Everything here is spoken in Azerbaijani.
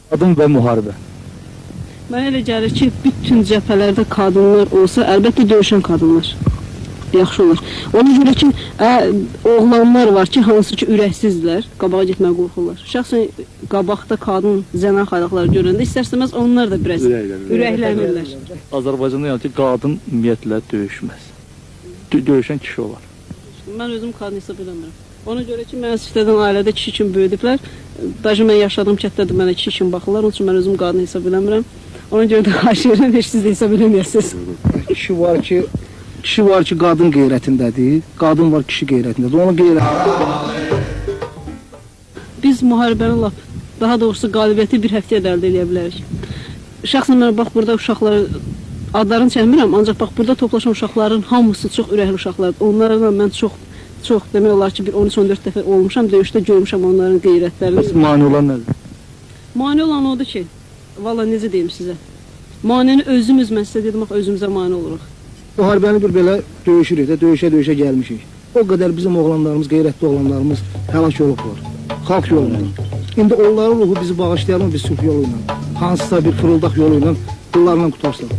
Qadın və müharibə. Mənə elə gəlir ki, bütün cəbhələrdə qadınlar olsa, əlbəttə döyüşən qadınlar yaxşı olar. Ona görə ki, oğlanlar var ki, hansı ki ürəksizdirlər, qabağa getməyə qorxurlar. Şəxsən qabaqda qadın zənan xalqları görəndə istər-istəməz onlar da biraz Ürəklənirlər. ürəklənirlər. Azərbaycanda yəni ki, qadın ümumiyyətlə döyüşməz. Döyüşən kişi olar. Mən özüm qadın hesab eləmirəm. Ona görə ki, məni siftədən ailədə kişi kimi böyüdüblər. Daşı mən yaşadığım kənddə də mənə kişi kimi baxırlar. Onun üçün mən özüm qadın hesab eləmirəm. Ona görə də xahiş edirəm, heç siz də hesab eləməyəsiniz. Kişi var ki, kişi var ki, qadın qeyrətindədir. Qadın var kişi qeyrətindədir. Onun qeyrəti Biz müharibəni lap, daha doğrusu qalibiyyəti bir həftəyə də əldə eləyə bilərik. Şəxsən mən bax burada uşaqları adlarını çəkmirəm, ancaq bax burada toplaşan uşaqların hamısı çox ürəkli uşaqlardır. Onlarla mən çox çox demək olar ki, bir 13-14 dəfə olmuşam, döyüşdə görmüşəm onların qeyrətlərini. Bəs mane olan nədir? Mane olan odur ki, valla necə deyim sizə? Maneni özümüz, mən sizə dedim, bax özümüzə mane oluruq. Müharibəni bir belə döyüşürük də, döyüşə-döyüşə gəlmişik. O qədər bizim oğlanlarımız, qeyrətli oğlanlarımız həlak olublar. Xalq yolunda. İndi onların ruhu bizi bağışlayalım biz sülh yolu ilə. Hansısa bir fırıldaq yolu ilə bunlarla qutarsın.